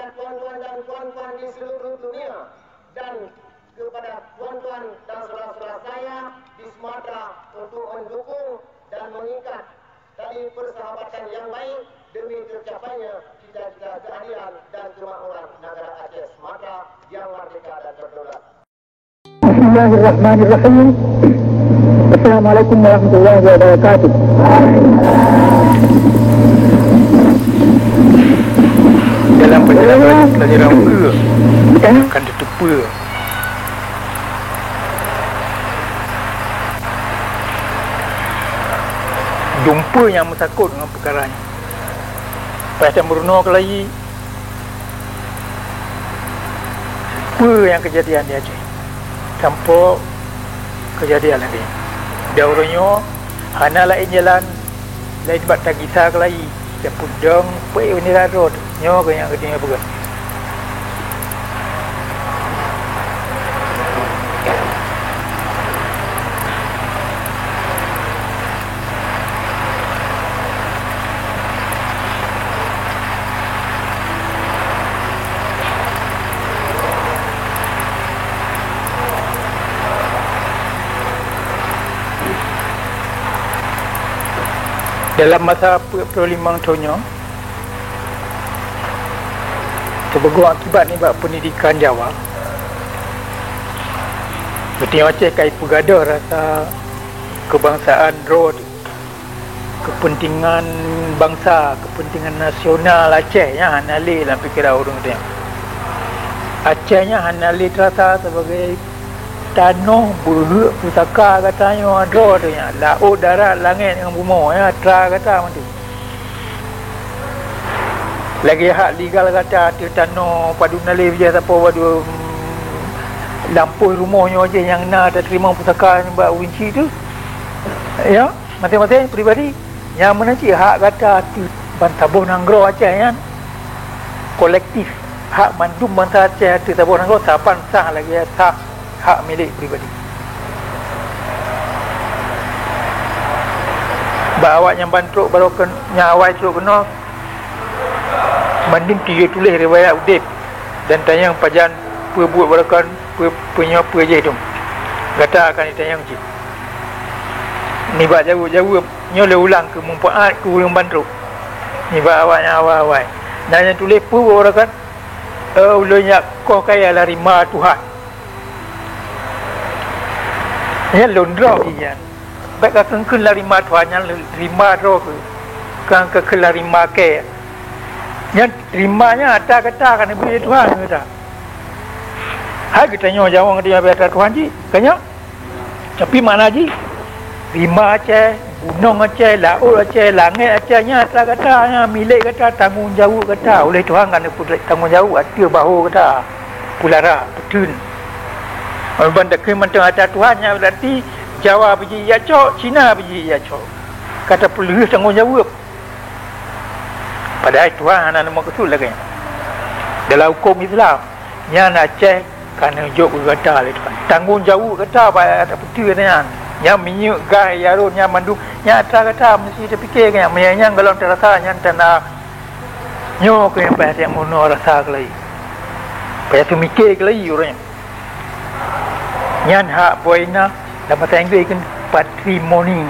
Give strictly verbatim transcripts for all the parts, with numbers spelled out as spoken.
Tuan-tuan dan puan-puan di seluruh dunia, dan kepada tuan-tuan dan saudara-saudara saya di Sumatera untuk mendukung dan mengikat tali persahabatan yang baik demi tercapainya cita-cita keadilan dan kemakmuran negara Aceh Sumatera yang merdeka dan berdaulat. Bismillahirrahmanirrahim. Assalamualaikum warahmatullahi wabarakatuh. Dalam perjalanan pelajaran muka akan ditepa jumpa nyang meusakot ngon peukara nyan. Payah tameurunoe keulayi peue nyang keujadian di Aceh sampoe keujadian lagée nyan. Dan uroe nyoe hana laén jalan laén bak tagisa keulayi, dan peudong peuék bendera droe teuh. Nyoe keuh nyang geutanyoe peugah. Dalam masa peuet ploh limong thon nyoe, teupeugöt akibat nibak peundidikan Jawa, geutanyoe Aceh ka jipeugadôh rasa keubangsaan droe teuh. Keupeuntengan bansa, keupeuntengan nasional Aceh nyan hana lé lam pikeran ureuëng geutanyoe. Aceh nyan hana lé teurasa sebagai tanoh beuheuëk pusaka geutanyoe droe teuh nyan, laôt, darat, langét ngon bumoe nyan atra gata mandum. Lagée hak legal gata ateueh tanoh padum naleh bijéh sapoe padum lampôh rumoh nyoe jih nyang na tateurimong pusaka nibak ureuëng chik teuh, ya, maséng-maséng pribadi. Nyang meunan cit hak gata ateueh ban saboh nanggroe Aceh nyan kolektif, hak mandum bansa Aceh ateueh saboh nanggroe saban sah lagée sah hak milék pribadi. Bak awak nyang ban trok baroe keun-, nyang awai trok keunoe, mandum tujoh tuléh riwayat udeb dan tanyong pajan peue buet baroe keun, peue, peue nyoe peue jih dum. Gata akan jitanyong cit. Nibak jaweueb-jaweueb nyoe lé ulang keu mupaat keu ureuëng ban trok. Nibak awak nyang awai-awai. Na nyang tuléh peue buet baroe keun, "Eh, ulôn nyak koh kaya lam rima Tuhan." Nyan lôn droe jih nyan. Bék ka kheun-kheun lam rima Tuhan nyan, rima droe kheueh. Ka kheun-kheun lam rima kée. Nyan rima nyan atra gata ka neubri lé Tuhan keu gata. Hai geutanyoe Jawa ngon geutanyoe atra Tuhan jih, ka nyoe. Tapi makna jih, rima Aceh, gunong Aceh, laôt Aceh, langét Aceh, nyan atra gata, nyan milék gata, tanggong jaweueb gata. Uleh Tuhan ka neupeutanggong jaweueb ateueh bahô gata, peulara, peuteun. Ban takheun mantong atra Tuhan, nyan berarti Jawa pih jijak cok, Cina pih jijak cok. Ka tapeulheueh tanggong jaweueb. Padahai Tuhan hana neumeukeusut lagée nyan. Dalam huköm Islam, nyan Aceh ka neujok keu gata lé Tuhan. Tanggong jaweueb gata bak atra peuteu nyan. Nyan minyeuk, gas, jaroe, nyan mandum, nyan atra gata meusti tapike keu nyan. Meunyo nyan gohlom tarasa, nyan tanda nyoe keuh nyang payah tameurunoe rasa keulayi. Payah teumiké keulayi uroe nyoe. Nyan hak boh inan, lam bahasa Inggréh kheun patrimoni.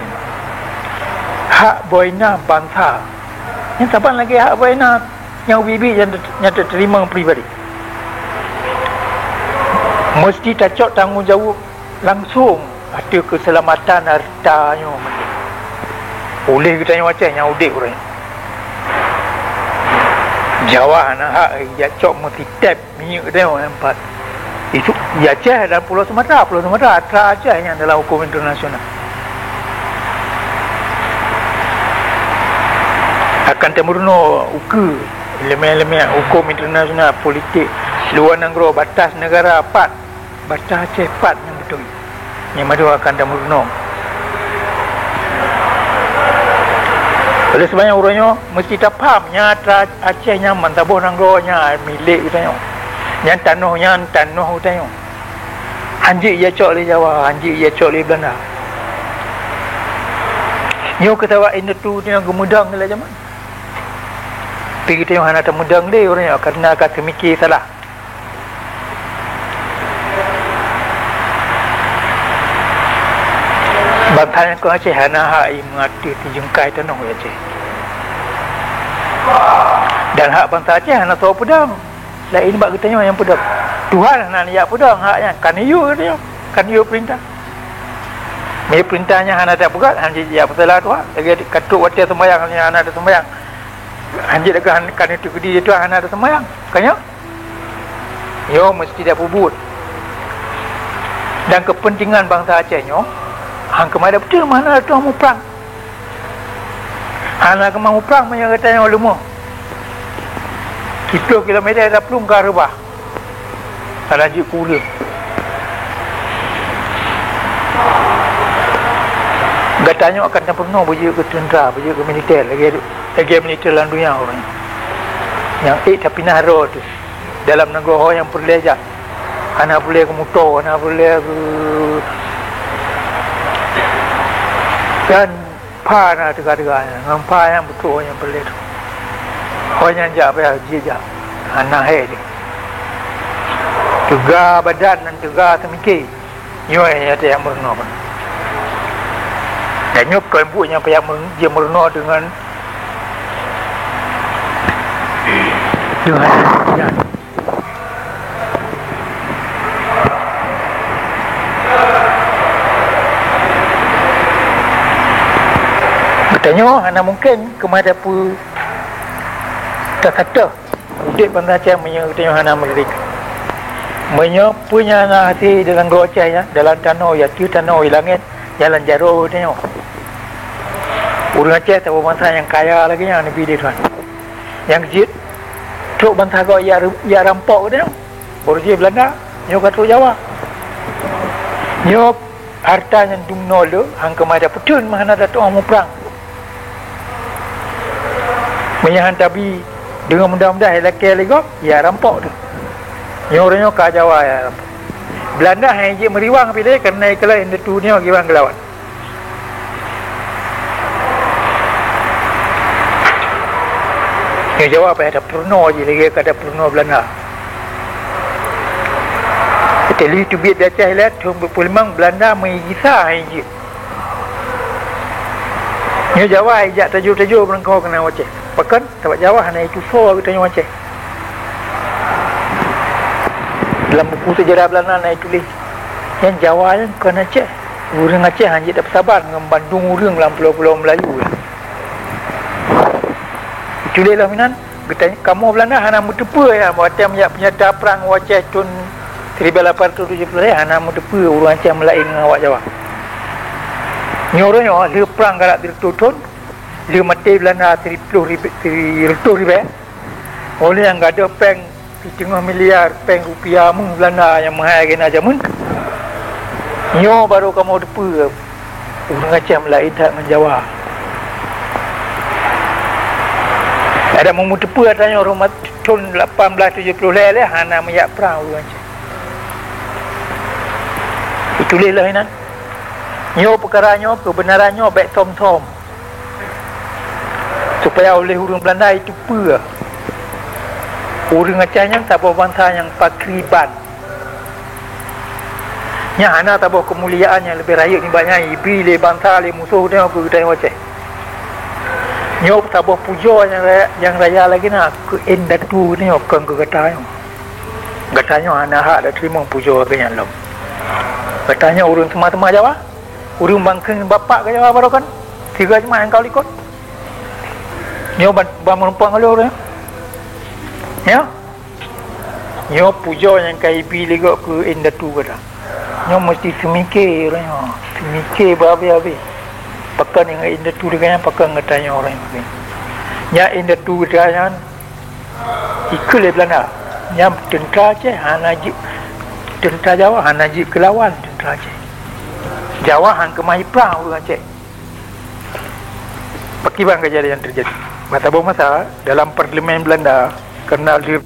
Hak boh inan bansa. Nyan saban lagée hak boh inan nyang ubit-ubit nyang, nyang tateurimong pribadi. Meusti tacok tanggong jaweueb langsong ateueh keuseulamatan hareuta nyoe. Uleh geutanyoe Aceh nyang udeb uroe nyoe. Jawa hana hak jijak cok meusitép minyeuk geutanyoe nyan pat. Itu di Aceh dan Pulo Sumatera. Pulo Sumatera atra Aceh nyan dalam huköm internasional. Akan tameurunoe ukeue ileumèe-ileumèe huköm internasional, politik luwa nanggroe, batas neugara pat, batas Aceh pat nyang beutôi. Nyang mandum akan tameurunoe. Oleh sebab nyan uroe nyoe meusti tapaham, nyan atra Aceh nyan ban saboh nanggroe nyan milék geutanyoe. Nyan tanoh nyan tanoh geutanyoe. Hanjeuet jicok lé Jawa, hanjeuet jicok lé Beulanda. Nyoe keuh sabab indatu nyan geumeudong lé jameun. Tapi geutanyoe hana tameudong lé ureuëng nyoe kareuna ka teumike salah. Bansa nyang kon Aceh hana hak i meuateueh tijeungkai tanoh Aceh. Dan hak bansa Aceh hana soe peudong. Laén bak geutanyoe nyang peudong. Tuhan hana neujak peudong hak nyan. Kan yue geutanyoe. Kan yue peurintah. Meunyoe peurintah nyan hana tapeugét, hana jijak peusalah Tuhan. Lagée ka trok watée seumbahyang nyan hana taseumbahyang. Hanjeuet ka, ka neuteukeudi lé Tuhan hana taseumbahyang. Ka nyoe? Nyoe meusti tapeubuet. Dan keupeuntengan bansa Aceh nyoe, han keumah tapeuteuh meuhana teuh muprang. Hana keumah muprang meunyoe gata nyoe leumoh. Siplôh kilomètre taplueng ka reubah. Hana jeuet keu ureuëng. Gata nyoe akan tapeurunoe beujeuet keu teuntra, beujeuet keu militer, lagée, lagée militer lam donya ureuëng. Nyang ék tapinah droe teuh. Dalam nanggroe ho nyang peureulée jak. Hana peureulée keu moto, hana peureulée keu, dan pha na teuga-teuga nyan, ngon pha nyang beutôi nyang peureulée teuh. Ho nyang jak payah jijak, hana hé jih. Teuga badan dan teuga teumike, nyoe nyang tajak meurunoe. Dan nyoe kon buet nyang payah meurunoe deungon, deungon Geutanyoe hana mungken keumah tapeu tasatoh udeb bansa Aceh meunyoe geutanyoe hana meureudik. Meunyoe peue nyang na hase dalam nanggroe Aceh nyan, dalam tanoh, ya ateueh tanoh, di langét, jalan jaroe geutanyoe. Ureuëng Aceh saboh bansa nyang kaya lagée nyan neubi lé Tuhan. Nyang jeuet trok bansa gob jak, jak rampok geutanyoe. Baru jih Beulanda, nyoe ka trok Jawa. Nyoe harta nyang dumnoe le, han keumah tapeuteun meuhana tatuoh muprang. Meunyoe han tabi deungon mudah-mudah ilakée lé gob, ya rampok teuh. Nyoe uroe nyoe ka Jawa ya rampok. Beulanda han jeuet meuriwang pih lé kareuna ikalon indatu nyoe kiban geulawan. Nyoe Jawa payah tapeurunoe jih lagée ka tapeurunoe Beulanda. Italia teubiet di Aceh ilée thon peuet puluh limong, Beulanda meugisa hai jih. Nyoe Jawa hai jak tajô-tajô meulangkho keunan Aceh. Pakon? Sabab Jawa hana itusoe geutanyoe Aceh. Dalam buku sejarah Beulanda na ituléh, nyan Jawa nyan kon Aceh. Ureuëng Aceh han jeuet tapeusaban ngon bandum ureuëng lam pulo-pulo Meulayu nyan. Ituléh lom inan, geutanyoe kamoe Beulanda hana meuteupeue nyan, watée meujak peunyata prang u Aceh thon seribu lapan ratus tujuh puluh lhée hana meuteupeue ureuëng Aceh meulaén ngon awak Jawa. Nyoe uroe nyoe lheueh prang galak sireutôh thon, lheueh maté Beulanda sireutôh ribée, sireutôh ribée, Oleh nyang gadôh péng siteungoh miliar péng rupiah meuh Beulanda nyang meuhai keunan jameun, nyoe barô kamoe teupeue ureuëng Aceh meulaén that ngon Jawa. Adak meumeuteupeu atra nyoe rumat thon lapan blaih tujoh ploh lhée lé hana meujak prang ureuëng Aceh. Ituléh lom inan. Nyoe peukara nyoe, keubeunaran nyoe bék thom-thom. Supaya oleh ureuëng Beulanda jiteupeue, ureuëng Aceh nyan saboh bansa nyang pakriban. Nyan hana saboh keumuliaan nyang leubeh rayeuk nibak nyan ibi lé bansa, lé musoh nyoe keu geutanyoe Aceh. Nyoe saboh pujoe nyang raya, nyang raya lagée na keu indatu nyoe, kon keu gata nyoe. Gata nyoe hana hak tateurimong pujoe lagée nyan lom. Gata nyoe ureuëng teuma-teuma Jawa. Ureuëng bangkeng bapak keu Jawa baroe kan? Tiga jeumaah nyang ka likot. Nyoe ban, ban meurumpok ngon lôn, ya? Ya? Nyoe pujoe nyang ka ibi lé gob keu indatu gata. Nyoe meusti seumike ureuëng nyoe. Seumike beuhabéh-habéh. Pakon ngon indatu lagée nyan, pakon gata nyoe ureuëng nyoe. Nyan indatu gata nyan ikheun lé Beulanda. Nyan teuntra Aceh hana jeuet, teuntra Jawa hana jeuet keu lawan teuntra Aceh. Jawa han keumah jiprang ureuëng Aceh. Pakriban keujadian teujadi. Masa boh masa dalam parlemen Beulanda, keureuna lheueh